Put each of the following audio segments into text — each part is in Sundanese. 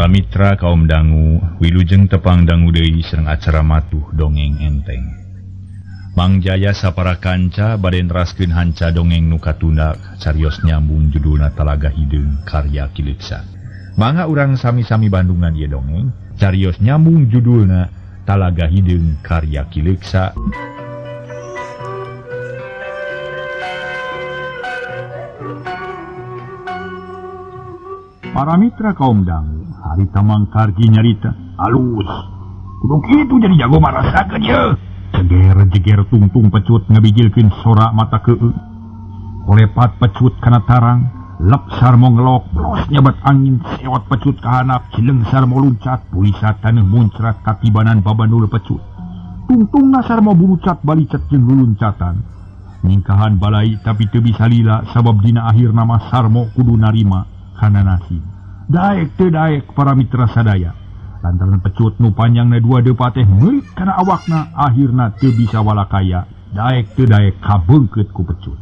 Para mitra kaum dangu wilujeng tepang dangu deui sareng acara matuh dongeng enteng. Mang Jaya sapara kanca bade neraskeun hanca dongeng nu katunda carios nyambung judulna Talaga Hideung karya Ki Leuksa. Mangga urang sami-sami bandungan ieu dongeng carios nyambung judulna Talaga Hideung karya Ki Leuksa. Para mitra kaum dangu harita Mang Karji nyarita alus kudu kitu jadi jago marasakeun ye. Jeger-jeger tungtung pecut ngabijilkeun sora mata keeu. Kolepat pecut kana tarang, lep Sarmo ngelok, blos nyabat angin, sewot pecut ka handap, cileng Sarmo luncat, pulisa taneuh muncrat katibanan babandul pecut. Tungtungna Sarmo burucat balicat jeung luluncatan. Ningkahan balai tapi teu bisa lila sabab dina akhirna mah Sarmo kudu narima kana nasib. Daek teu daek para mitra sadaya. Lantaran pecut nu panjangna dua depa teh meurit kana awakna akhirna teu bisa walakaya. Daek teu daek kabeungkeut ku pecut.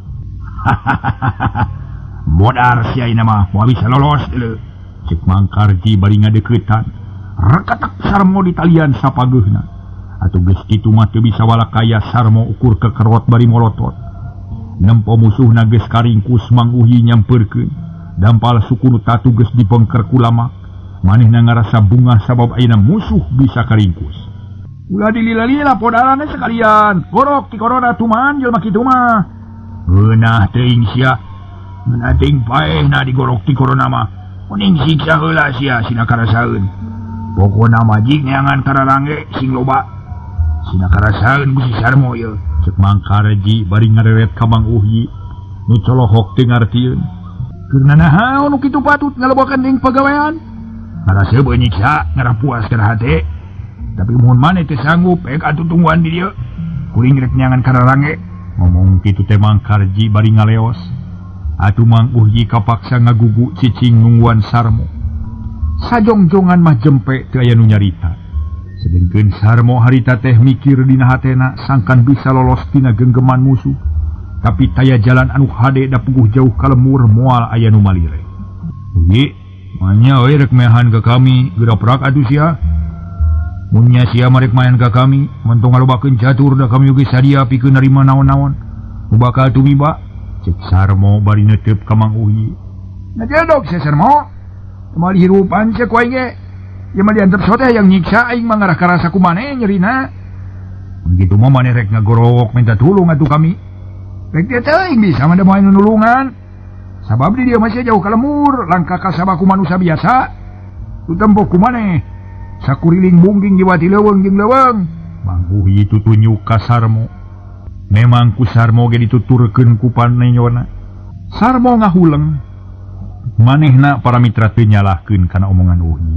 Modar sia ayeuna mah moal bisa lolos deuleu. Ceuk Mang Karji bari ngadeuketan. Rekatek Sarmo di talian sapageuhna. Atuh geus kitu mah teu bisa walakaya Sarmo ukur kekerot bari molotot. Nempo musuhna geus karingkus Mang Uhi nyampeurkeun. Dampal suku nu tatu geus dibengker ku lamak. Manehna ngarasa bungah sabab ayeuna musuh bisa karingkus. Ulah dilila-lila podarane sekalian. Gorok ti corona tuman jelema kitu mah. Geunah teuing sia. Geunah teuing paehna digorok ti corona mah. Mending siksa heula sia sina karasaeun. Pokona mah jig neangan kararange sing loba. Sina karasaeun ku si Sarmo ieu. Ceuk Mang Karji bari ngareret ka Mang Uhi. Nu colohok teu ngartieun. Keur naon nu kitu patut ngalobakeun deui pagawean. Ngarasa beuh nyiksa, ngarah puas kana hate. Tapi mun maneh teu sanggup, ek atuh tungguan di dieu. Kuring rek neangan kararange. Ngomong kitu teh Mang Karji bari ngaleos. Atuh Mang Uhi kapaksa ngagugu cicing nungguan Sarmo. Sajongjongan mah jempe teu aya nu nyarita. Sedengkeun Sarmo harita teh mikir dina hatena sangkan bisa lolos tina genggeman musuh. Tapi taya jalan anu hade da puguh jauh ka lemur moal aya nu malire. Uyi, manya we rek mehan ka kami, geura prak atuh sia. Mun nya sia mah rek maen ka kami, mentong ngalobakeun catur da kami oge sadia pikeun narima naon-naon. Nu bakal tumiba, ceuk Sarmo bari neuteup ka Mang Uyi. Ngajedog sia Sarmo. Kumaha dihirupan sia ku aing ge. Ieu mah diantep sote hayang nyiksa aing mah ngarah karasa ku maneh nyerina. Mun kitu mah maneh rek ngagorowok minta tulung atuh kami. Rek teh teuing bisa mah da moal nulungan. Sabab di dieu mah sia jauh ka lemur, langkah ka sabaku manusia biasa. Tu tempo ku maneh. Sakuriling bungging jiwati leuweung jeung leuweung. Mang Uhi tutunyuk ka Sarmo. Memang ku Sarmo ge dituturkeun ku panenyona. Sarmo ngahuleng. Manehna para mitra teu nyalahkeun kana omongan Uhi.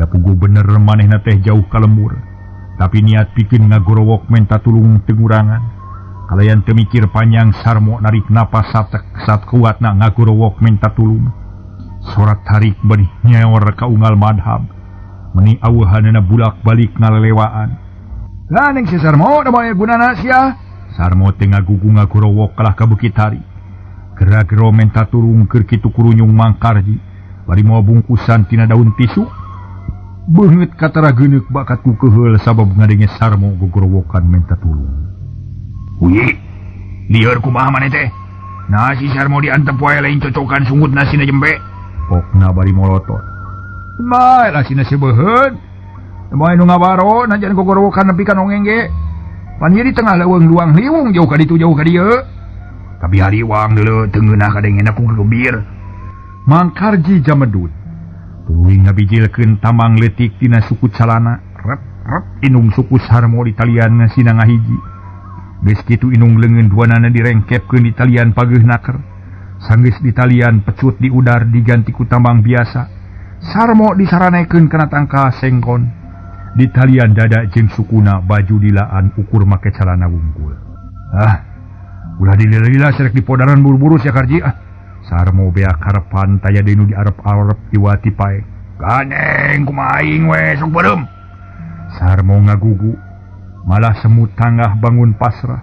Da puguh bener manehna teh jauh ka lembur. Tapi niat pikeun ngagorowok menta tulung teu ngurangan. Kalayan teu mikir panjang Sarmo narik napas satek sat kuatna ngagorowok menta tulung. Sorak tarik benih nyaor ka unggal madhab. Meni aweuhanana bulak-balik ngalelewaan. Lah ning si Sarmo da moal gunana sia. Sarmo teh ngagugu ngagorowok kalah ka beuki tarik. Gera-gero menta tulung keur kitu kurunyung Mang Karji. Bari mawa bungkusan tina daun tisu. Beungeut katara geuneuk bakat ku keuheul sabab ngadenge Sarmo gogorowokan menta tulung. Uyi, lieur kumaha maneh teh? Nah si Sarmo diantep wae lain cocokan sungut nasina jembe. Pokna bari molotot. Bae lah sina sebeuheun. Moal nu ngabaro najan gogorowokan nepi ka nongeng ge. Pan ieu di tengah leuweung luang liwung jauh ka ditu jauh ka dieu. Tapi hariwang deuleu teu ngeunah kadengena ku gebir. Mang Karji jamedut. Tuluy ngabijilkeun tamang leutik tina suku calana. Rep rep inung suku Sarmo di talian ngasina ngahiji. Geus kitu inung leungeun duanana direngkepkeun di talian pageuh naker. Sanggeus di talian pecut di udar diganti ku tambang biasa. Sarmo disaranekeun kana tangkal sengkon. Di talian dada jeung sukuna baju dilaan ukur make calana wungkul. Ah, ulah dilila-lila serek di podaran buru-buru sia Karji ah. Sarmo beak karepan taya deui nu diarep-arep iwati pae. Ganeng kumaha aing we sok beureum. Sarmo ngagugu. Malah semut tanggah bangun pasrah.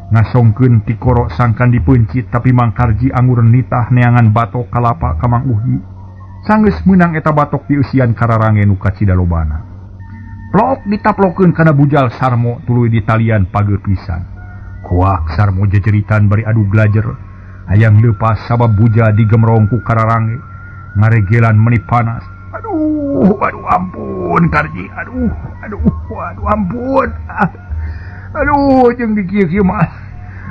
Ngasongkeun tikoro sangkan dipeuncit tapi Mang Karji angur nitah neangan batok kalapa ka Mang Uhi. Sanggeus meunang eta batok dieusian kararange nu kacida lobana. Plok ditaplokeun kana bujal Sarmo tuluy ditalian pageuh pisan. Koak Sarmo jejeritan bari adu glajer. Hayang leupas sabab buja digemrong ku kararange. Ngaregelan meni panas. Aduh, aduh ampun Karji, aduh, aduh, aduh ampun. Aduh, jeung di kieu-kieu mah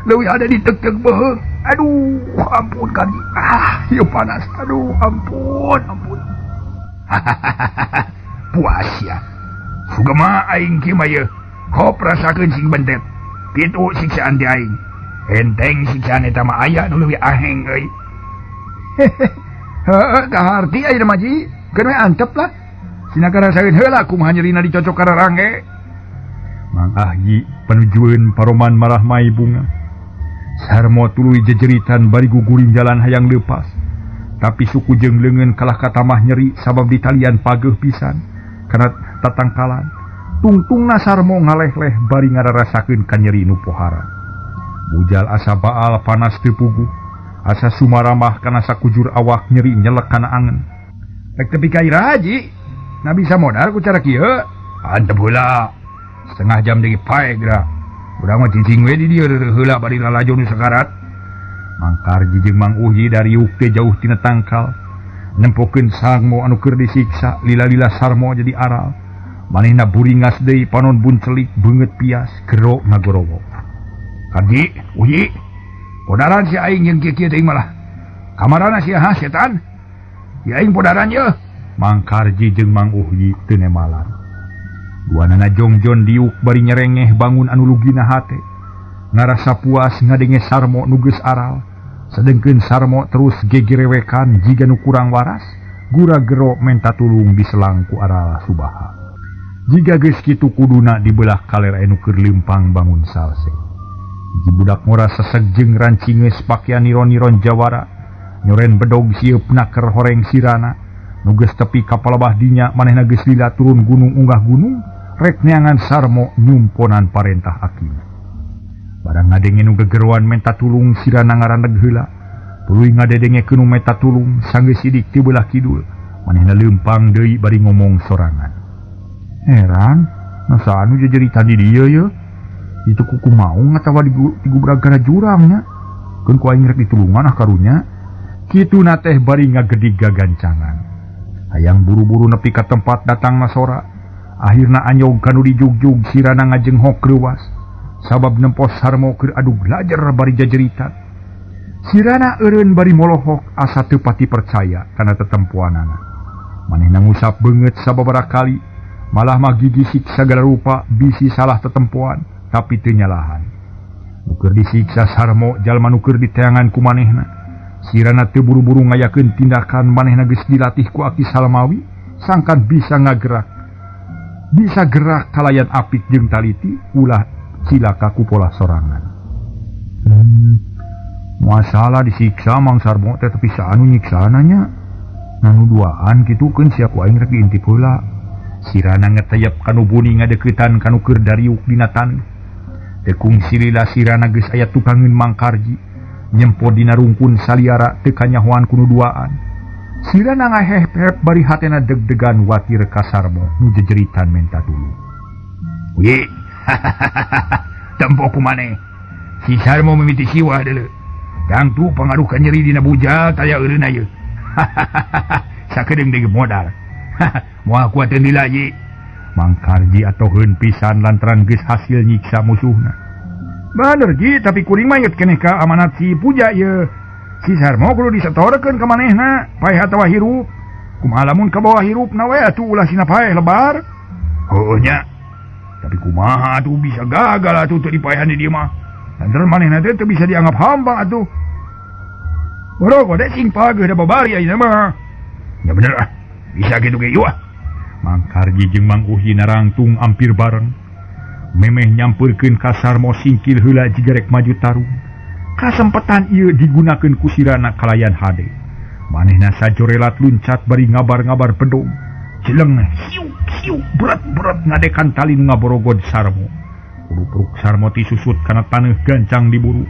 leuwih ada ditek-tek beuheung. Aduh, ampun Karji. Ah, ieu panas. Aduh, ampun, ampun. Puas ya. Sugema aing kieu mah yeuh. Hop rasakeun sing bentet. Kitu siksaan ti aing. Enteng siksaan eta mah aya nu leuwih aheng euy. Heeh, kaharti ayeuna mah Ji. Keun we antep lah. Sina karasakeun heula kumaha nyerina dicocok kararange. Mang Ahyi panujueun paroman marahmai bunga. Sarmo tuluy jejeritan bari guguring jalan hayang leupas. Tapi suku jeung leungeun kalah katamah nyeri sabab ditalian pageuh pisan kana tatangkalan. Tungtungna Sarmo ngaleh-leh bari ngararasakeun ka nyeri nu pohara. Bujal asa baal panas teu puguh. Asa sumaramah kana sakujur awak nyeri nyelek kana angen. Rek tepi ka iraha Ji? Na bisa modal ku cara kieu? Antep heula. Setengah jam deui pae geura. Urang mah cicing we di dieu heula bari lalajo nu sakarat. Mang Karji jeung Mang Uhi dariuk teh jauh tina tangkal. Nempokeun Sarmo anu keur disiksa, lila-lila Sarmo jadi aral. Manehna buringas deui panon buncelik beungeut pias gero ngagorowok. Karji, Uhi, podaran si aing jeung kieu-kieu teuing malah. Kamarana sia ha setan? Ya aing podaran yeuh. Mang Karji jeung Mang Uhi teu nemalan. Duanana jongjon diuk bari nyerengeh bangun anu lugina hate. Ngarasa puas ngadenge Sarmo nu geus aral. Sedengkeun Sarmo terus gegerewekan jiga nu kurang waras, gura gero menta tulung diselang ku aral subaha. Jiga geus kitu kuduna dibelah kaler anu keur leumpang bangun salse. Hiji budak ngora seseg jeung rancingeus pakean niron-niron jawara. Nyoren bedog sieup naker horeng sirana. Nu geus tepi ka palebah dinya manehna geus lila turun gunung unggah gunung rek neangan Sarmo nyumponan parentah akina. Barang ngadenge nu gegeroan menta tulung sirana ngaraneg heula. Tuluy ngadedengekeun nu menta tulung sanggeus sidik ti beulah kidul. Manehna leumpang deui bari ngomong sorangan. Heran, masa anu jejeritan di dieu yeuh? Itu kuku maung atawa digubrag kana jurangnya. Keun ku aing rek ditulungan ah karunya. Kituna teh bari ngagedig gagancangan. Hayang buru-buru nepi ka tempat datang sora. Akhirna anyog kanu dijugjug sirana ngajenghok reuwas. Sabab nempos Sarmo keur adu glajer bari jajeritan. Sirana eureun bari molohok asa teu pati percaya kana tetempoanana. Manehna ngusap beungeut sababaraha kali, malah mah gigisik sagala rupa bisi salah tetempoan tapi teu nyalahan. Nu keur disiksa Sarmo jalma nu keur diteangan ku manehna. Sirana teu buru-buru ngayakeun tindakan manehna geus dilatih ku Aki Salmawi sangkan bisa ngagerak. Bisa gerak kalayan apik jeung taliti ulah cilaka ku pola sorangan. Masalah disiksa Mang Sarmo teh tepi saanu nyiksana nya. Nanu duaan kitu keun sia ku aing rek diintip heula. Sirana ngeteyep kanu buni ngadeuketan kanu keur dariuk dina taneuh. Teu kungsi lila sirana geus aya tukangeun Mang Karji. Nyempo dina rungkun saliara teu kanyahoan ku nu duaan. Sirana ngahehep bari hatena deg-degan watir ka Sarmo nu jejeritan menta tulung. Uye, tempo ku maneh. Si Sarmo mimiti siwah deuleu. Dangtu pangaruh ka nyeri dina bujal taya eureunna ieu. Sakedeung deui modal. Moal kuateun lila ye. Mang Karji atoheun pisan lantaran geus hasil nyiksa musuhna. Bener Ji, tapi kuring mah inget keneh ka amanat si Puja ye. Si Sarmo kudu disetorkeun ka manehna, paeh atawa hirup. Kumaha lamun ka bawah hirupna we atuh ulah sina paeh lebar. Heueuh nya. Tapi kumaha atuh bisa gagal atuh teu dipaehan di dieu mah. Lantaran manehna teh teu bisa dianggap hamba atuh. Boro gode sing pageuh da babari ayeuna mah. Ya bener ah. Bisa kitu ge ieu ah. Mang Karji jeung Mang Uhi narangtung ampir bareng. Memeh nyampeurkeun ka Sarmo singkil heula jiga rek maju tarung. Kasempetan ieu digunakeun ku sirana kalayan hade. Manehna sajorelat luncat bari ngabar-ngabar bedog. Jeleng siuk-siuk berat-berat ngadekan tali nu ngaborogod Sarmo. Kurupruk Sarmo ti susut kana taneuh gancang diburu.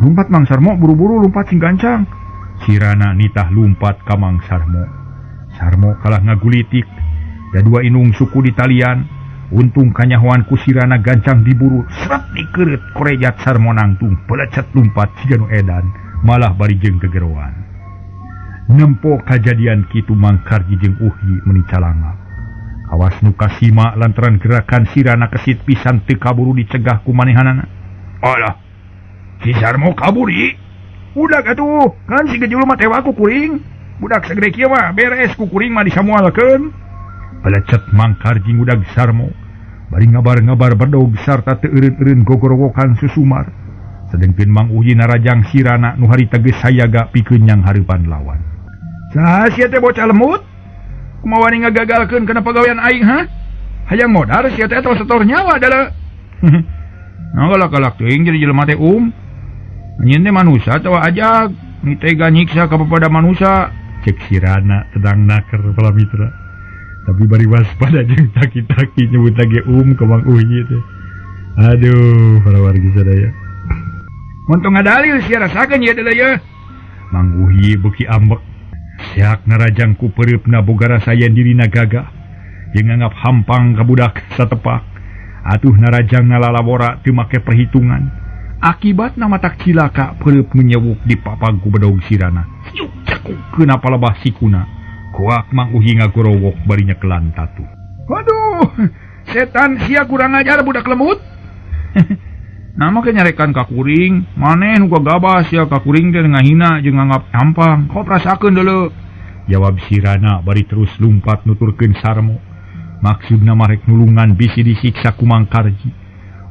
Lumpat Mang Sarmo buru-buru lumpat sing gancang. Sirana nitah lumpat ka Mang Sarmo. Sarmo kalah ngagulitik da dua inung suku di talian. Untung kanyahoan ku Sirana gancang diburu, seret dikeureut korejat Sarmo nangtung pelecet lumpat siga nu edan malah bari jeung gegeroan. Nempo kajadian kitu Mang Karji jeung Uhyi meuni calangap. Awas nu kasima lantaran gerakan Sirana kesit pisan teu kaburu dicegah ku manehanana. Alah, si Sarmo kabur ieu. Budak atuh, kan si gejul mah tewa ku kuring. Budak segede kieu mah beres ku kuring mah disamualkeun. Pelecet Mang Karji ngudag Sarmo. Bari ngabar-ngabar bedog sarta teu eureun-eureun gogorowokan susumar. Sedengkeun Mang Uhyi narajang Sirana nu harita geus sayaga pikeun nyang hareupan lawan. Saha sia teh bocah lemut? Kumaha wani ngagagalkeun kana pagawean aing ha? Hayang modar sia teh atawa setor nyawa dala. Nah galak-galak teuing jadi jelema teh um. Anjeun teh manusa atawa ajag, ni tega nyiksa ka papada manusa. Cek Sirana tedang naker para mitra. Tapi bari waspada jeung taki-taki nyebut lagi ka Mang Uhyi teh. Aduh, para wargi sadaya. Mun tong ngadalil sia rasakeun ieu deuleu ye. Mang Uhyi beuki ambek. Siak narajang ku pereupna boga rasa yen dirina gagah. Jeung nganggap hampang ka budak satepak. Atuh narajang ngalalawora teu make perhitungan. Akibatna matak cilaka pereup menyewuk di papag ku bedog Sirana. Siuk cekuk keuna palebah sikuna. Kuak Mang Uhyi ngagorowok bari nyekelan tatu. Waduh, setan sia kurang ajar budak lemut. Nama ke nyarekan ka kuring, maneh nu gagabah sia ka kuring teh ngahina jeung nganggap hampang. Kok rasakeun deuleu? Jawab Sirana bari terus lumpat nuturkeun Sarmo. Maksudna marek nulungan bisi disiksa ku Mang Karji.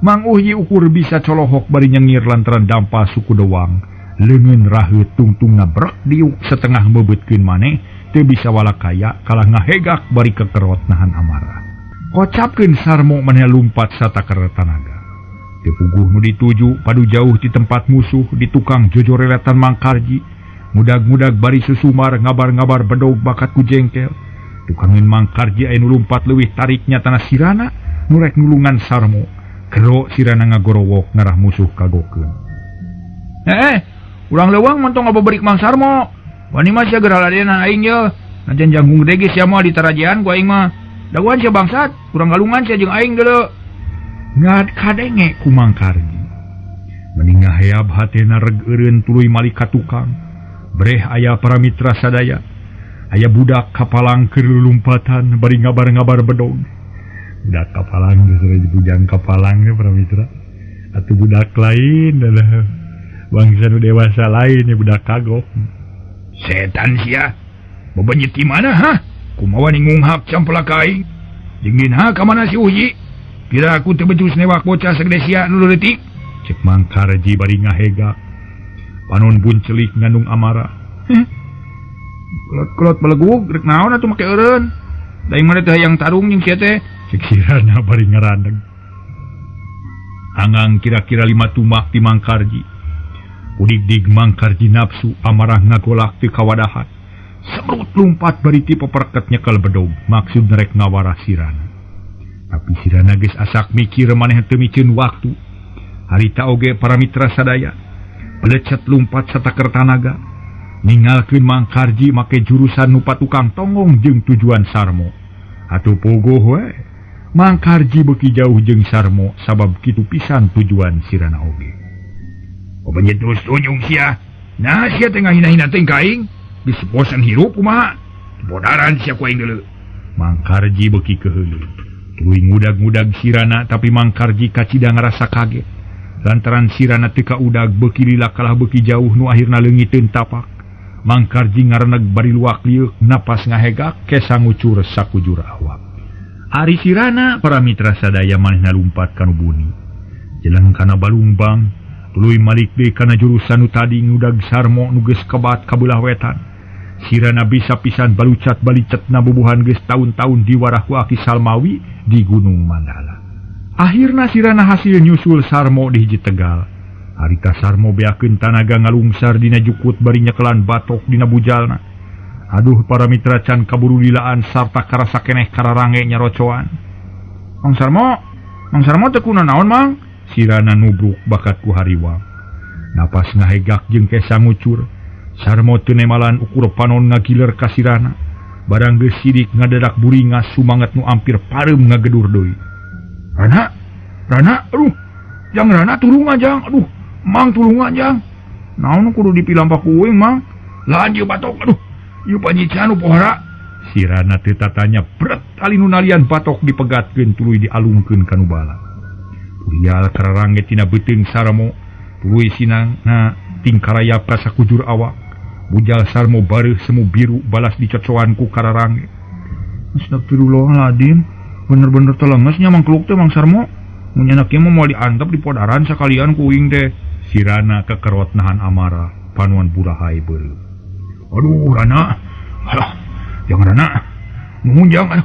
Mang Uhyi ukur bisa colohok bari nyengir lantaran dampa suku dewang. Leungeun raheut tungtungna brek diuk setengah mebeutkeun maneh teu bisa walakaya kalah ngahegak bari kekerot nahan amarah. Kocapkeun Sarmo maneh lumpat sataker tanaga. Teu puguh nu dituju padu jauh ti tempat musuh di tukang jojoreletan Mang Karji. Mudag-mudag bari susumar ngabar-ngabar bedog bakat ku jengkel. Tukangeun Mang Karji aya nu lumpat leuwih tariknya tanah Sirana nu rek nulungan Sarmo. Gero Sirana ngagorowok ngarah musuh kagokeun. Urang leuweung montong ngabeberik Mang Sarmo. Wani mah sia geura ladena aing ye. Najan jangkung gede ge sia mah ditarajean ku aing mah. Daguan sia bangsat, urang galungan sia jeung aing deuleu. Ngad kadenge ku Mang Karji. Meni ngaheab hatena reg eureun tuluy malik ka tukang. Breh aya para mitra sadaya. Aya budak kapalang keur lulumpatan bari ngabar-ngabar bedog. Budak kapalang geus bujang kapalang ya para mitra. Atuh budak lain adalah bangsa nu dewasa lain ya budak kagok. Setan sia. Bebenyit di mana ha? Kumaha wani ngunghap campelak ka aing? Jeung ha ka mana si Uhyi? Kira aku teu becus newak bocah sagede sia nu leutik. Cek Mang Karji bari ngahegak. Panon buncelik ngandung amarah. Kolot-kolot belegug rek naon atuh make eureun. Da aing mah teh hayang tarung jeung sia teh. Cek Sirana bari ngarandeg. Angang kira-kira 5 tumak di Mang Karji. Udig-dig Mang Karji nafsu amarah ngagolak teu kawadahan. Semrut lumpat bari ti peperket nyekel bedog maksud rek ngawarah Sirana. Tapi Sirana geus asak mikir maneh teu miceun waktu. Harita oge para mitra sadaya. Pelecet lumpat sataker tanaga. Ningalkeun Mang Karji make jurusan nu patukang tonggong jeung tujuan Sarmo. Atuh pogoh we. Mang Karji beuki jauh jeung Sarmo sabab kitu pisan tujuan Sirana oge. Obenyet terus tunjung sia. Nah sia teh ngahina-hina teh ka aing. Geus bosan hirup kumaha? Bodaran sia ku aing deuleu. Mang Karji beuki keheuleuh. Tuluy ngudag-ngudag Sirana tapi Mang Karji kacida ngarasa kaget. Lantaran Sirana teu kaudag beuki lila kalah beuki jauh nu akhirna leungiteun tapak. Mang Karji ngareneg bari luak lieuk napas ngahegak kesa ngucur sakujur awak. Ari Sirana para mitra sadaya manehna lumpat ka nu buni. Jeleng kana balungbang tuluy malik deui kana jurusan nu tadi ngudag Sarmo nu geus kebat ka beulah wetan. Sirana bisa pisan balucat balicetna bubuhan geus taun-taun diwarah ku Aki Salmawi di Gunung Mandala. Akhirna Sirana hasil nyusul Sarmo di hiji tegal. Harita Sarmo beakeun tanaga ngalungsar dina jukut bari nyekelan batok dina bujalna. Aduh para mitra can kaburu lilaan sarta karasa keneh kararange nyarocoan. Mang Sarmo teu kuna naon Mang? Sirana nubruk bakat ku hariwang. Napas ngahegak jeung kesa ngucur. Sarmo teu nemalan ukur panon ngagiler ka sirana. Barang geus sidik ngadadak buringas sumanget nu ampir pareum ngagedur deui. Rana, Rana, aduh. Jang Rana tulungan jang, aduh. Mang tulungan jang. Naon kudu dipilampak ku uing mang? Lahan ieu batok, aduh. Ieu panyiksaan nu pohara. Sirana teu tatanya bret ali nu nalian batok dipegatkeun tuluy dialungkeun ka nu bala. Purial kararange tina beuteung Sarmo, tuluy sinangna tingkarayap ka sakujur awak. Bujal Sarmo bareuh semu biru balas dicocoan ku kararange. Astagfirullahaladzim, bener-bener telengesnya mangkluk teh Mang Sarmo. Mun nyanak ieu mah moal diantep di podaran sakalian ku uing teh. Sirana kekerot nahan amarah, panuan burahai beureum. Aduh Rana, alah, jangan Rana, nuhun jang, aduh,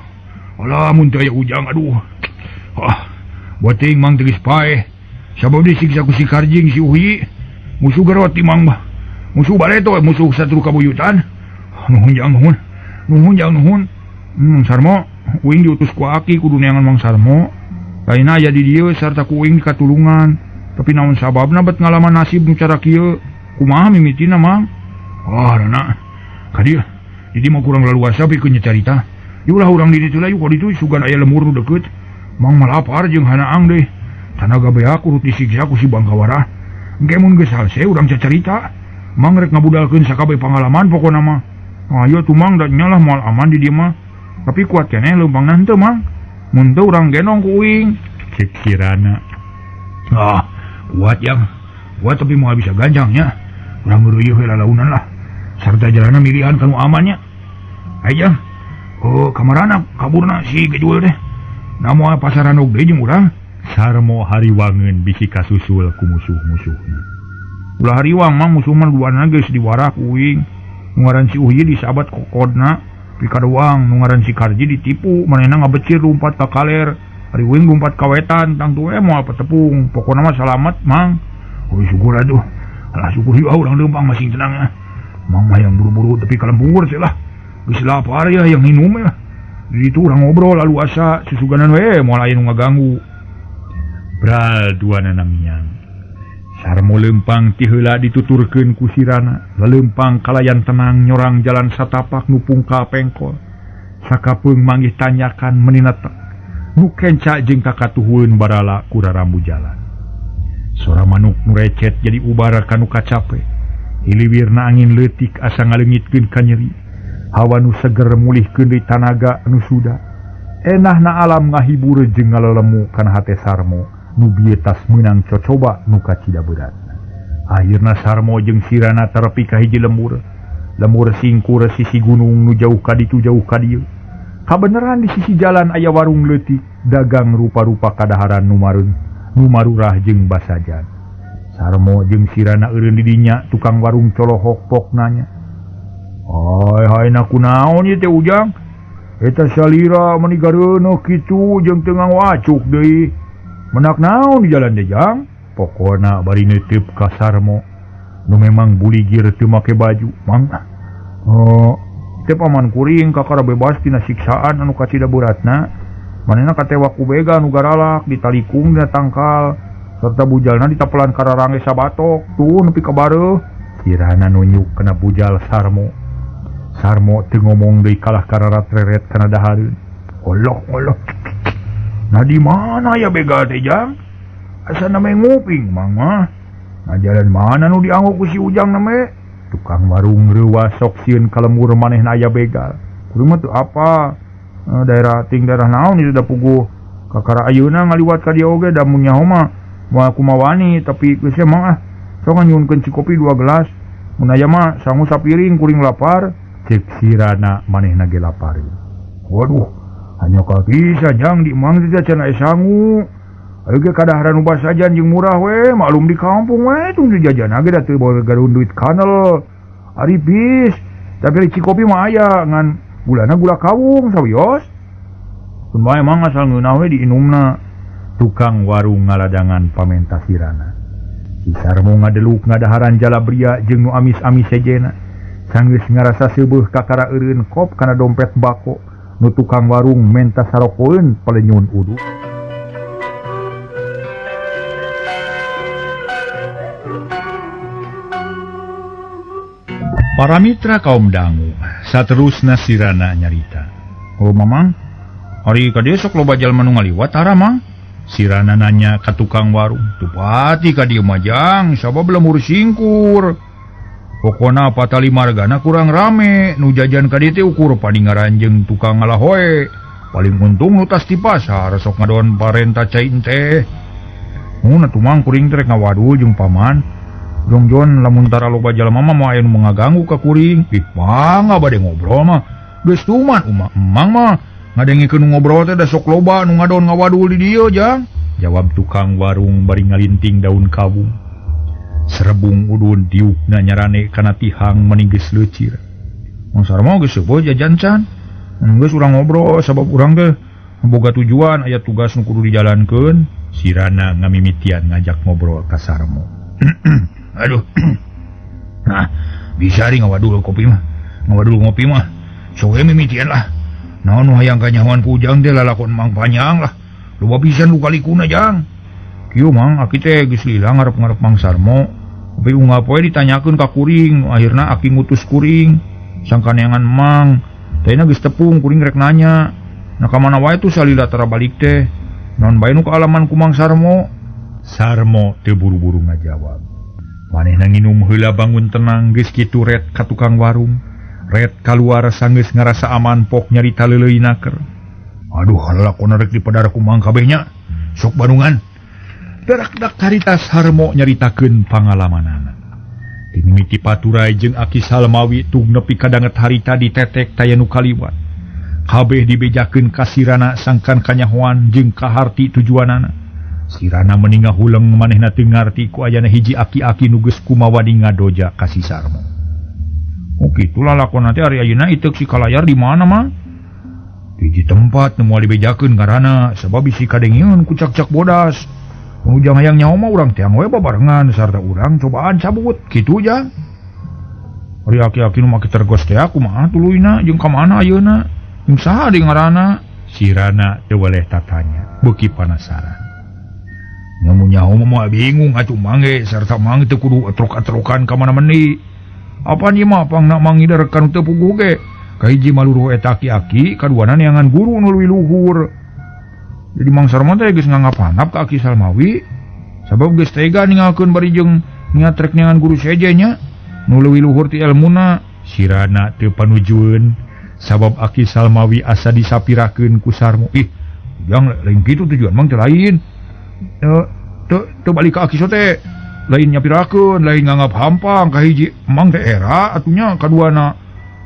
alah mun teu aya ujang, aduh, ah, buat teuing Mang teu geus paeh, sabab disiksa ku si Karjing si Uhi, musuh garot di Mang mah, musuh bareto, musuh satru kabuyutan, nuhun jang nuhun, nuhun jang nuhun, Sarmo, uing diutus ku aki kudu neangan Mang Sarmo, lainna aya di dieu sarta ku uing dikatulungan, tapi naon sababna bet ngalaman nasib nu cara kieu, kumaha mimitina Mang? Wah, Rana, ka dieu, di mah kurang laluasa pikeun nyacarita. Yulah urang di ditu lah, yuk ditu sugan aya lemur nu deukeut. Mang mah lapar jeung hanaang deui. Tanaga beak urut disiksa ku si Bangkawara. Engke mun geus salse urang cacarita. Mang rek ngabudalkeun sakabeh pangalaman pokona mah. Ayo tuh Mang da nya lah moal aman di dieu mah. Tapi kuat keneh leumpangna henteu Mang. Mun teu urang gendong ku uing. Cek si Rana. Ah, kuat yang. Kuat tapi moal bisa ganjangnya. Urang ngeureuyeuh we lalaunan lah. Sarta jalana milihan kanu amannya. Aja. Oh, kamarana kaburna si Gejul teh. Na moal pasaran og deui jeung urang. Sarmo hariwangeun bisi kasusul ku musuh-musuhna. Ulah hariwang mah musuh mah duana geus diwarak uing. Nu ngaran si Uhi disabat kokodna pikadoang, nu ngaran si Karji ditipu, manehna ngabecir lumpat ka kaler. Ari uing lumpat ka wetan, tangtu we moal patepung. Pokona mah salamet Mang. Oh, syukur atuh. Alah syukur ieu urang leumpang masing tenang ah. Mang mah yang buru-buru tapi kalembur sih lah. Geus lapar ya yang minum ya. Di ditu urang ngobrol lalu asa susuganan we moal aya nu ngaganggu. Bral duanana miang. Sarmo leumpang ti heula dituturkeun ku sirana, laleumpang kalayan tenang nyorang jalan satapak nu pungkal pengkol. Sakapeung manggih tanyakan meni netek. Nu kenca jeung kakatuhueun barala ku rarambu jalan. Sora manuk nu recet jadi ubara kanu kacape. Hiliwirna angin leutik asa ngaleungitkeun ka nyeri. Hawa nu seger mulihkeun deui tanaga nu suda. Enahna alam ngahibur jeung ngalelemu kana hate Sarmo nu bieu tas meunang cocoba nu kacida berat. Akhirna Sarmo jeung sirana terepi ka hiji lembur. Lembur singkur sisi gunung nu jauh ka ditu jauh ka dieu. Kabeneran di sisi jalan aya warung leutik dagang rupa-rupa kadaharan nu mareun, nu marurah jeung basajan. Sarmo jeung sirana eureun di dinya tukang warung colohok pok nanya. Hai hai na kunaon ieu teh Ujang? Eta salira meuni gareuneuh kitu jeung teu ngawacuk deui. Menak naon di jalan teh Jang? Pokona bari neuteup ka Sarmo nu memang buligir teu make baju. Mang oh, teh paman kuring kakara bebas tina siksaan anu kacida beratna. Manehna katewak ku bega nu garalak ditalikung dina tangkal serta bujalna ditapelan kararange sabatok tuh nepi ka bareuh. Kirana nunjuk kana bujal Sarmo. Sarmo teu ngomong deui kalah kararat reret kana dahareun. Allah Allah. Nah di mana ya begal teh Jang? Asa na nguping Mang mah. Nah jalan mana nu dianggo ku si Ujang na me? Tukang warung reuwas sok sieun ka lembur manehna aya begal. Kuring mah teu apa? Daerah ting daerah naon itu da puguh. Kakara ayeuna ngaliwat ka dieu oge da mun nyaho mah moal kumawani tapi geus mah ah. Sok nganyuhunkeun cikopi 2 gelas. Mun aya mah sangu sapiring kuring lapar. Cek sirana manehna ge lapar. Waduh, hanya ka bisa jang di Mang teh can aya sangu. Ayo ge kadaharan nu basajan jeung murah we, maklum di kampung we tung jajan ge da teu boga garun duit kanel. Ari bis, tapi cikopi mah aya ngan gulana gula kawung sawios. Kun bae Mang asal ngeunah we diinumna. Tukang warung ngaladangan pamenta sirana. Si Sarmo ngadeluk ngadaharan jalabria jeung nu amis-amis sejena. Sanggeus ngarasa seubeuh kakara eureun kop kana dompet bako nu tukang warung menta sarokoeun palenyun uduk. Para mitra kaum dangu, saterusna sirana nyarita. Oh mamang, hari ka dieu sok loba jalma nu ngaliwat tara mang? Sirana nanya ka tukang warung. Teu pati ka dieu mah jang, sabab lemur singkur. Pokona patali margana kurang rame, nu jajan ka dieu teh ukur paningaran jeung tukang ngalahoe. Paling untung nu tas di pasar sok ngadon parenta cai teh. Mun atuh mang kuring teh rek ngawadul jeung paman. Jongjon lamun tara loba jalma mah moal aya nu ngaganggu ka kuring. Ih, mangga bade ngobrol mah. Geus tuman umah emang mah ngadengikeun nu ngobrol teh da sok loba nu ngadon ngawadul di dieu jang. Jawab tukang warung bari ngalinting daun kawung. Serebung udun diukna nyarane kana tihang meni geus leucir. Mang Sarmo geus seueuh jajan can. Geus urang ngobrol sabab urang teh boga tujuan aya tugas nu kudu dijalankeun. Sirana ngamimitian ngajak ngobrol ka Sarmo. Aduh. Nah, bisa ri ngawadul kopi mah. Ngawadul ngopi mah. Sok we mimitian lah. Naon nu hayang kanyahoan ku Ujang teh lalakon Mang Panjang lah. Loba pisan nu kalikuna jang. Kieu Mang, aki teh geus lila ngarep-ngarep Mang Sarmo. Tapi unggal poe ditanyakeun ka kuring, akhirna aki ngutus kuring. Sangkaneangan Mang, tehna geus tepung kuring rek nanya. Nah ka mana wae tuh salila tara balik teh. Naon bae nu kaalaman ku Mang Sarmo? Sarmo teu buru-buru ngajawab. Manehna nginum heula bangun tenang geus kitu ret ka tukang warung. Ret kaluar sanggeus ngarasa aman pok nyarita leuleuy naker. Aduh, lalakon rek dipadar ku Mang kabeh nya. Sok bandungan. Darak-dak harita Sarmo nyaritakeun pangalamanana. Dimimiti paturai jeung Aki Salmawi tug nepi kadanget harita ditetek taya nu kaliwat. Kabeh dibejakeun ka sirana sangkan kanyahoan jeung kaharti tujuanana. Sirana meni ngahuleng manehna teu ngarti ku ayana hiji aki-aki nu geus kumawadi ngadoja ka si Sarmo. Oh kitu lalakon teh ari ayeuna iteuk si Kalayar di mana Mang? Di hiji tempat nu moal dibejakeun ngaranna sabab bisi kadengeun ku cak-cak bodas. Ujang hayang nyaho mah urang tiang we babarengan sarta urang cobaan cabut kitu jang. Ari aki-aki nu make tergos teh kumaha tuluyna jeung ka mana ayeuna? Jeung saha deui ngaranna? Sirana teu weleh tatanya, beuki panasaran. Nyamu nyaho mah moal bingung atuh Mang ge sarta Mang teu kudu atrok-atrokan ka mana meni. Apan ieu mah pangna Mang ngiderkeun teu puguh ge. Kahiji maluruh eta aki-aki, kaduana neangan guru nu leuwih luhur. Jadi Mang Sarmo teh geus nganggap-anggap ka Aki Salmawi sabab geus tega ninggalkeun bari jeung niat rek neangan guru seje nya nu leuwih luhur ti elmuna. Sirana teu panujueun sabab Aki Salmawi asa disapirakeun ku Sarmo. Ih, jang lain kitu tujuan Mang teh lain. Teu balik ka Aki sote lain nyapirakeun, lain nganggap hampang kahiji Mang teh era atunya kaduana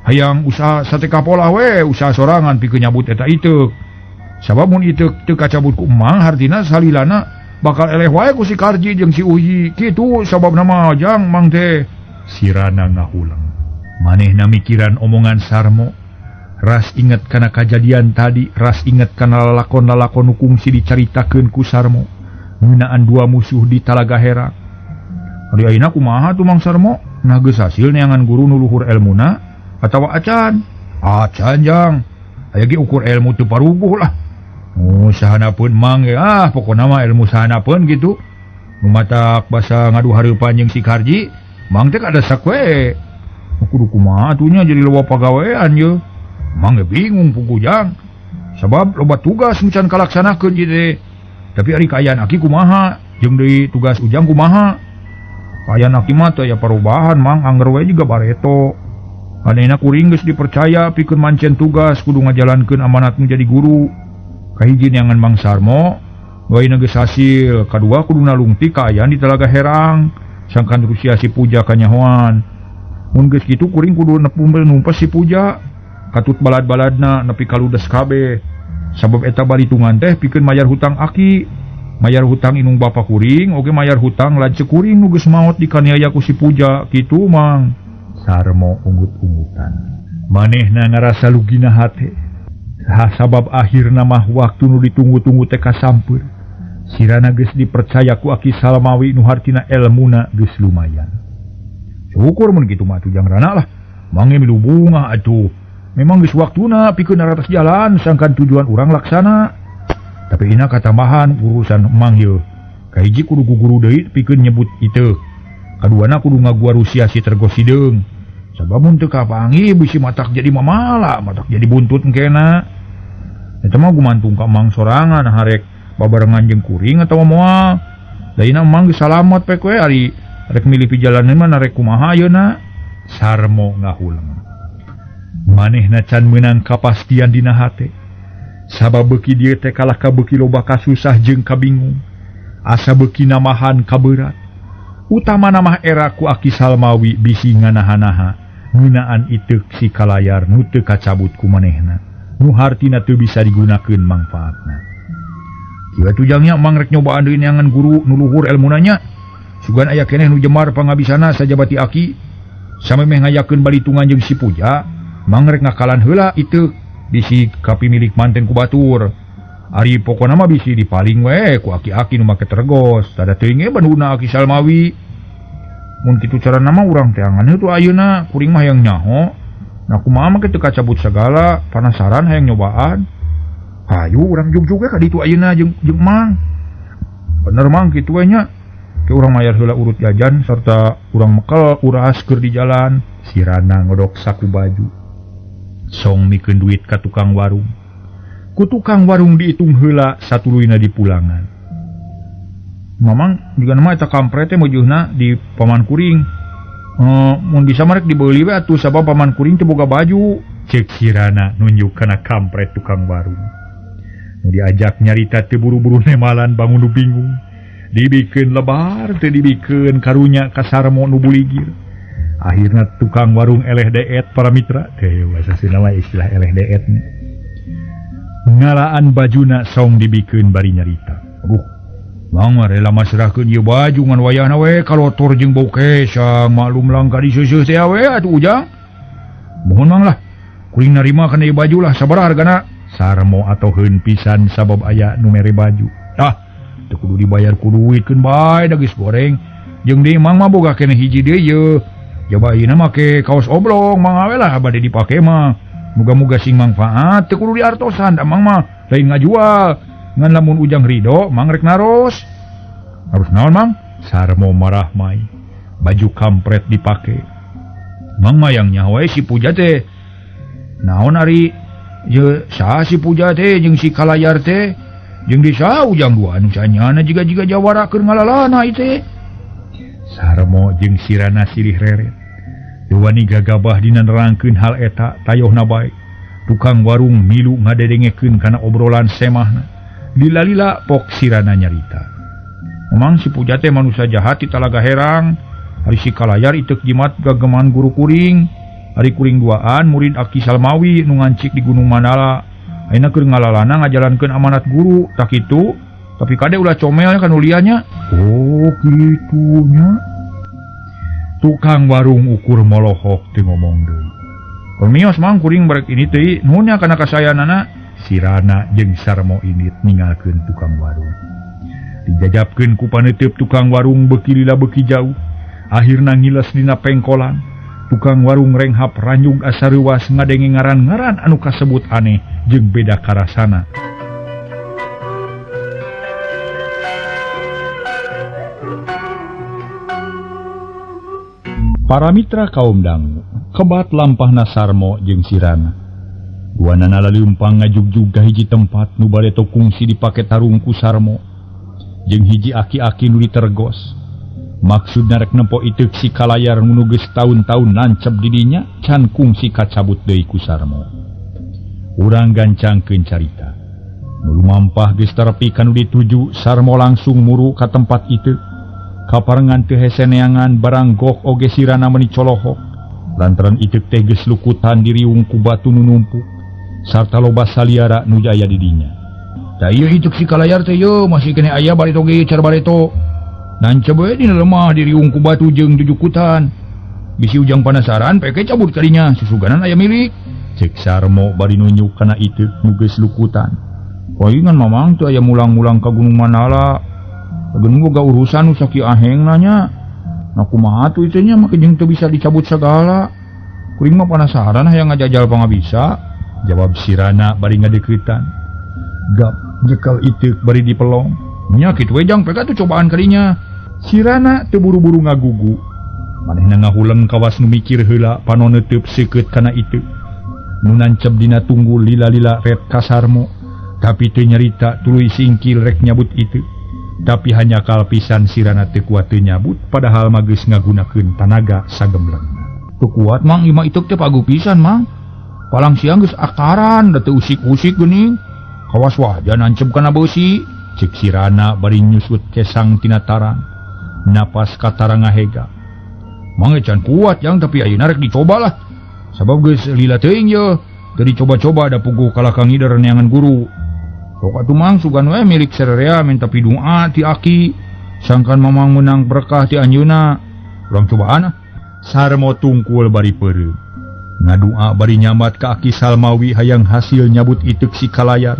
hayang usaha sate kapolah we, usaha sorangan pikeun nyabut eta iteuk. Sabab mun iteuk teu kacabut ku Emang hartina salilana bakal eleh wae ku si Karji jeung si Uyi. Kitu sababna mah jang Mang teh. Sirana ngahulang. Manehna mikiran omongan Sarmo. Ras inget kana kajadian tadi, ras inget kana lalakon-lalakon nu kungsi dicaritakeun ku Sarmo. Ngeunaan dua musuh di Talaga Herang. Ari ayeuna kumaha tuh Mang Sarmo? Nah geus hasil neangan guru nu luhur elmuna atawa acan? Acan jang. Aya ge ukur ilmu teu paruguh lah. Oh, sahana pun Mang ge, ah pokona mah ilmu sahana pun gitu. Nu matak basa ngadu hareupan jeung si Karji, Mang teh kadesak we. Kudu kumaha atuh nya jadi loba pagawean ye. Mang ge bingung puguh jang. Sabab loba tugas nu can kalaksanakeun ieu teh. Tapi ari kaayaan aki kumaha? Jeung deui tugas Ujang kumaha? Kaayaan aki mah teu aya parubahan Mang, angger we juga bareto. Anehna kuring geus dipercaya pikeun mancen tugas kudu ngajalankeun amanat nu jadi guru. Kahiji neangan Mang Sarmo, wae geus hasil. Kadua kudu nalungtik kaayaan di Talaga Herang, sangkan Rusia si Puja kanyahoan. Mun geus kitu kuring kudu nepumbel numpes si Puja. Katut balad-baladna nepi ka ludes kabeh. Sabab eta balitungan teh pikeun mayar hutang aki. Mayar hutang inung bapa kuring, oge mayar hutang lanceuk kuring nu geus maot dikaniaya ku si Puja kitu Mang. Sarmo unggut-unggutan. Manehna ngarasa lugina hate. Sabab akhirna mah waktu nu ditunggu-tunggu teh kasampeur. Sirana geus dipercaya ku Aki Salmawi nu hartina elmuna geus lumayan. Syukur mun kitu mah atuh jang rana lah. Mange milu bunga atuh. Memang geus waktuna pikeun atas jalan sangkan tujuan urang laksana. Tapi ina katambahan urusan Mang ieu. Kahiji kudu ku guru deui pikeun nyebut iteuk. Kaduana kudu ngaguar Rusia si Tergos Hideung. Sabab mun teu kapanggih bisi matak jadi mamala, matak jadi buntut engkena. Eta mah gumantung ka Mang sorangan harek babarengan jeung kuring atawa moal. Da ina Mang geus salamet pek we ari rek milih pijalanan mah rek kumaha ayeuna. Sarmo ngahuleng. Manehna can meunang kapastian dina hate. Sabab beuki dieu teh kalah ka beuki loba kasusah jeung kabingung. Asa beuki namahan kaberat. Utamana mah era ku Aki Salmawi bisi nganaha-naha ngeunaan iteuk si kalayar nu teu kacabut ku manehna. Nu hartina teu bisa digunakeun mangfaatna. Kieu tujangnya Mang rek nyobaan deui neangan guru nu luhur elmuna nya. Sugan aya keneh nu jemar pangabisana sajabati Aki. Samemeh ngayakeun balitungan jeung si Puja, Mang rek ngakalan heula iteuk bisi kapimilik manten ku batur. Ari pokona mah bisi dipaling we ku aki-aki nu make tergos. Tada teuing ge banduna Aki Salmawi. Mun kitu carana mah urang teangan heuh tuh ayeuna, kuring mah hayang nyaho. Nah kumaha mah kitu kacabut sagala, panasaran hayang nyobaan. Hayu urang jugjug we ka ditu ayeuna jeung Mang. Bener Mang kitu we nya. Ke urang mayar heula urut jajan serta urang mekel uras keur di jalan. Sirana ngodok saku baju. Song mikeun duit ka tukang warung. Ku tukang warung diitung heula satuluyna dipulangan. Mamang juga nama eta kampret teh meujuhna di paman kuring. Mun bisa mah rek dibeuli we atuh sabab paman kuring teu boga baju. Ceuk sirana nunjuk kana kampret tukang warung. Nu diajak nyarita teu buru-buru nemalan bangun nu bingung. Dibikeun lebar teu dibikeun karunya ka Sarmo nu buligir. Akhirna tukang warung eleh deet para mitra. Teh bahasa Sunda mah istilah eleh deet. Ngalaan bajuna song dibikeun bari nyarita. Aduh, Mang mah rela masrahkeun ieu baju ngan wayahna we kalotor jeung bau kesang maklum langka diseuseuh teh we atuh Ujang. Mohon Mang lah, kuring narima kana ieu baju lah sabaraha hargana? Sarmo atoheun pisan sabab aya nu mere baju. Tah, teu kudu dibayar ku duit keun bae da geus goreng. Jeung deui Mang mah boga keneh hiji deui yeuh. Jaba ayeuna make kaos oblong Mang we lah bade dipake mah. Muga-muga sing mangfaat teu kudu diartosan da Mang mah lain ngajual. Ngan lamun Ujang ridho Mang rek naros. Harus naon Mang? Sarmo marah mai. Baju kampret dipake. Mang mah yang nyaho we si Puja teh. Naon ari ye saha si Puja teh jeung si Kalayar teh? Jeung di saha Ujang dua anu sanyana jiga-jiga jawara keur ngalalana ieu teh. Sarmo jeung sirana silih reret. Teu wani gagabah dina nerangkeun hal eta tayohna bae. Tukang warung milu ngadedengekeun kana obrolan semahna. Lila-lila pok sirana nyarita. Memang si Puja teh manusia jahat di Talaga Herang. Ari si Kalayar iteuk jimat gageman guru kuring. Ari kuring duaan murid Aki Salmawi nu ngancik di Gunung Mandala. Ayeuna keur ngalalana ngajalankeun amanat guru tak kitu. Tapi kade ulah comel kan ulianya. Oh kitu nya. Tukang warung ukur molohok teu ngomong deui. Permios Mang kuring barek ini teuy nuhun nya kana kasayanana. Sirana jeung Sarmo init ninggalkeun tukang warung. Dijajabkeun ku paneuteub tukang warung beuki lila beuki jauh. Akhirna ngiles dina pengkolan. Tukang warung renghap ranyug asa reuwas ngadenge ngaran-ngaran anu kasebut aneh jeung beda karasana. Para mitra kaum dangu, kebat lampahna Sarmo jeung Sirana. Duanana laleumpang ngajugjug ka hiji tempat nu bareto kungsi dipake tarung ku Sarmo jeung hiji aki-aki nu ditergos. Maksudna rek nempo iteuk si Kalayar nu geus taun-taun nancep di dinya can kungsi kacabut deui ku Sarmo. Urang gancangkeun carita. Nu lumampah geus terepi ka nu dituju, Sarmo langsung muru ka tempat itu. Kaparengan teu hese neangan barang gok oge sirana meuni colohok. Lantaran iteuk teh geus lukutan diriung ku batu nu numpuk sarta loba saliara nu aya di dinya. Da ieu iteuk si Kalayar teh yeuh masih keneh aya bareto ge car bareto. Nancep we dina lemah diriung ku batu jeung jujukutan. Bisi Ujang panasaran peke cabut kadinya susuganan aya milik. Cek Sarmo bari nunjuk kana iteuk nu geus lukutan. Palingan mamang teu aya mulang-mulang ka Gunung Mandala. Gunung boga urusan nu sakieu ahengna nya. Nah kumaha atuh ieu nya make jeung teu bisa dicabut sagala. Kuring mah panasaran hayang ngajajal pangabisa. Jawab Sirana bari ngadeuketan. Gap nyekel iteuk bari dipelong. Nya kitu we Jang peka tuh cobaan kadinya. Sirana teu buru-buru ngagugu. Manehna ngahuleng kawas nu mikir heula panon neuteub seukeut kana iteuk. Nu nancep dina tunggul lila-lila ret ka Sarmo, tapi teu nyarita tuluy singkil rek nyabut iteuk. Tapi hanya kal pisan sirana teu kuat teu nyabut padahal mah geus ngagunakeun tanaga sagemblengna. Teu kuat mang ieu mah iteuk teh paguh pisan mang. Palang siang geus akaran da teu usik-usik geuning. Kawas waja nancep kana beusi. Cek sirana bari nyusut kesang tina tarang. Napas katara ngahega. Mang can kuat jang tapi ayeuna rek dicobalah. Sabab geus lila teuing ye. Teu dicoba-coba da puguh kalah ka ngider neangan guru. Sok atuh mang sugan we milik sarerea minta pidua ti aki. Sangkan mamang meunang berkah ti anjeunna. Urang cobaan ah. Sarmo tungkul bari peureum. Ngadua bari nyambat ka Aki Salmawi hayang hasil nyabut iteuk si kalayar.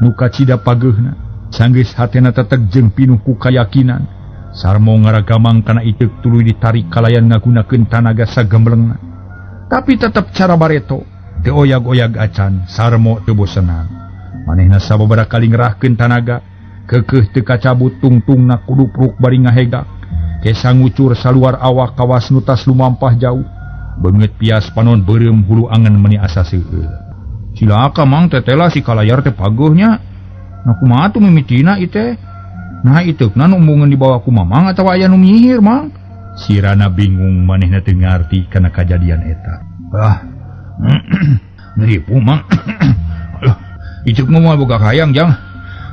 Nu kacida pageuhna. Sanggeus hatena teteg jeung pinuh ku kayakinan. Sarmo ngaragamang kana iteuk tuluy ditarik kalayan ngagunakeun tanaga sagemblengna. Tapi tetep cara bareto, teu oyag-oyag acan, Sarmo teu bosenan. Manehna sababaraha kali ngerahkeun tanaga, keukeuh teu kacabut tungtungna kudupruk bari ngahegak. Kesa ngucur saluar awak kawas nu tas lumampah jauh. Beungeut pias panon beureum hulu angen meuni asa seueul. Cilaka mang tetela si kalayar teh pageuh nya. Nah kumaha tuh mimitina ieu teh? Nah iteukna nu embungeun dibawa ku mamang atawa aya nu nyihir mang? Sirana bingung manehna teu ngarti kana kajadian eta. Ah. Nipu mang. Aduh, iteuk mah moal boga hayang jang.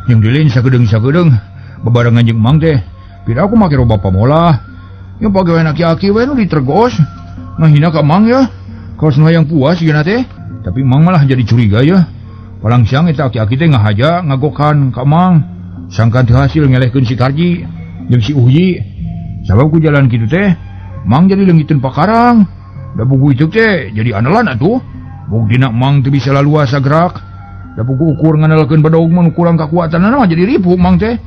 Jeung dilin sagedeung-sagedeung babarengan jeung mang teh. Pira aku make roba pamolah. Yang pagawean aki-aki we nu ditergos. Ngahina ka mang ya. Kaos nu hayang puas yeuna teh. Tapi mang malah jadi curiga ya. Palang siang eta aki-aki teh ngahaja ngagokan ka mang. Sangkan teu hasil ngelehkeun si Karji jeung si Uhyi. Sabab ku jalan kitu teh mang jadi leungiteun pakarang. Da buku iteuk teh jadi andalan atuh. Buktina mang teu bisa laluasa gerak. Da buku ukur ngandalkeun bedog mah nu kurang kakuatanna mah jadi ripu mang teh.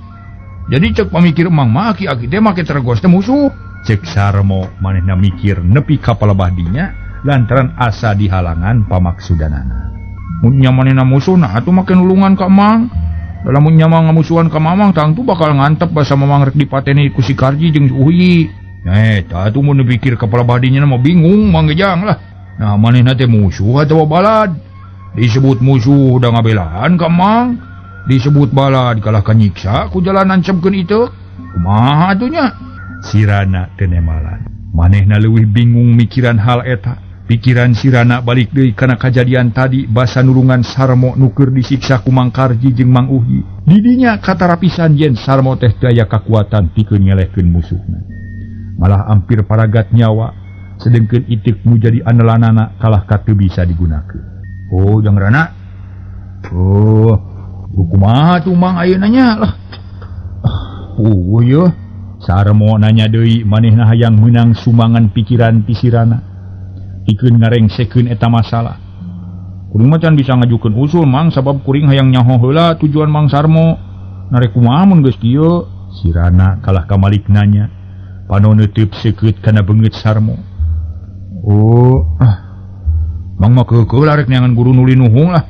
Jadi cek pamikir mang mah aki-aki teh make tergos teh musuh. Cek Sarmo manehna mikir nepi ka palebah dinya lantaran asa dihalangan pamaksudanana. Mun nya manehna musuh nah atuh make nulungan ka mang. Lamun nya mah ngamusuhan ka mamang tangtu bakal ngantep basa mamang rek dipateni ku si Karji jeung si Uyi. Eta atuh mun dipikir ka palebah dinya mah bingung mang gejang lah. Nah manehna teh musuh atawa balad? Disebut musuh da ngabelaan ka mang. Disebut balad kalah ka nyiksa ku jalan nancebkeun iteuk. Kumaha atuh nya? Sirana teu nemalan. Manehna leuwih bingung mikiran hal eta. Pikiran sirana balik deui kana kajadian tadi basa nulungan Sarmo nu keur disiksa ku Mang Karji jeung Mang Uhi. Didinya katarapisan yen Sarmo teh teu aya kakuatan pikeun ngelehkeun musuhna. Malah ampir paragat nyawa, sedengkeun iteuk nu jadi andalanana kalah ka teu bisa digunakeun. Oh, jang Rana. Oh, kumaha tuh Mang ayeuna nya lah. Oh, yeuh. Sarmo nanya deui manehna hayang meunang sumbangan pikiran ti sirana. Pikeun ngarengsekeun eta masalah. Kuring mah can bisa ngajukeun usul mang sabab kuring hayang nyaho heula tujuan Mang Sarmo. Narek kumaha mun geus kieu? Sirana kalah ka malik nanya. Panon neuteub seukeut kana beungeut Sarmo. Oh, ah. Mang mah keukeuh lah rek neangan guru nu linuhung lah.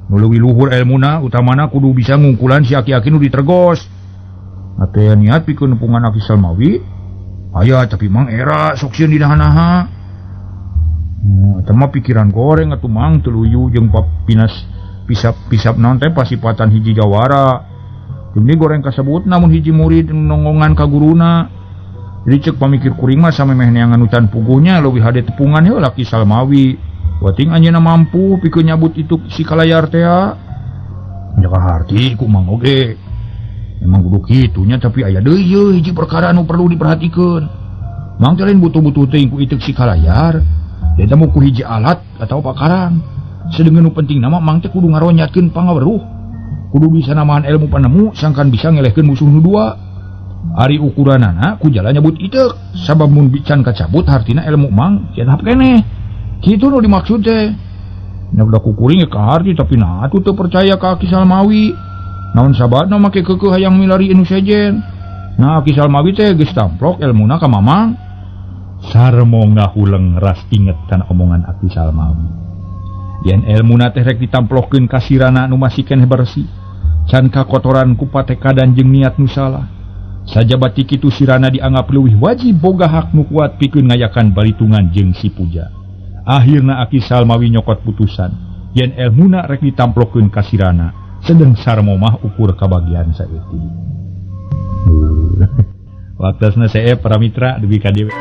Nu leuwih luhur elmuna utamana kudu bisa ngungkulan si aki-aki nu ditergos. Atuh niat pikeun nepungan Aki Salmawi. Aya tapi mang era sok sieun dinaha-naha. Eta mah pikiran goreng atuh mang teu luyu jeung pinas pisap-pisap naon teh pasipatan hiji jawara. Jeung goreng kasebut namun hiji murid nongongan ka guruna. Jadi cek pamikir kuring mah samemeh neangan nu can puguhnya leuwih hade tepungan heula Ki Salmawi. Wating anjeunna mampu pikeun nyabut itu si kalayar teh. Jaga harti ku mang oge. Emang kudu kitunya tapi aya deui yeuh hiji perkara nu perlu diperhatikeun. Mang teh lain butuh-butuh teuing ku iteuk si kalayar. Eta mah ku hiji alat atawa pakarang. Sedengkeun nu penting nama mang teh kudu ngaronyatkeun pangaweruh. Kudu bisa namahan ilmu panemu sangkan bisa ngelehkeun musuh nu dua. Ari ukuranana ku jalan nyabut iteuk. Sabab mun can kacabut hartina ilmu mang cenah keneh. Kitu nu dimaksud teh. Nya udah kukuring ka harti tapi nah atuh teu percaya ka Aki Salmawi. Naon sababna make keukeuh hayang milari anu sejen. Nah Aki Salmawi teh geus tamplok elmuna ka mamang. Sarmo ngahuleng ras inget kana omongan Aki Salmawi. Yen elmuna teh rek ditamplokeun ka sirana nu masih keneh bersih. Can kakotoran ku patekadan jeung niat nu salah. Sajaba ti kitu sirana dianggap leuwih wajib boga hak nu kuat pikeun ngayakan baritungan jeung si Puja. Akhirna Aki Salmawi nyokot putusan yen elmuna rek ditamplokeun ka sirana, sedeng Sarmo mah ukur kabagian saeutik. Waktosna saya para mitra dugi ka dieu.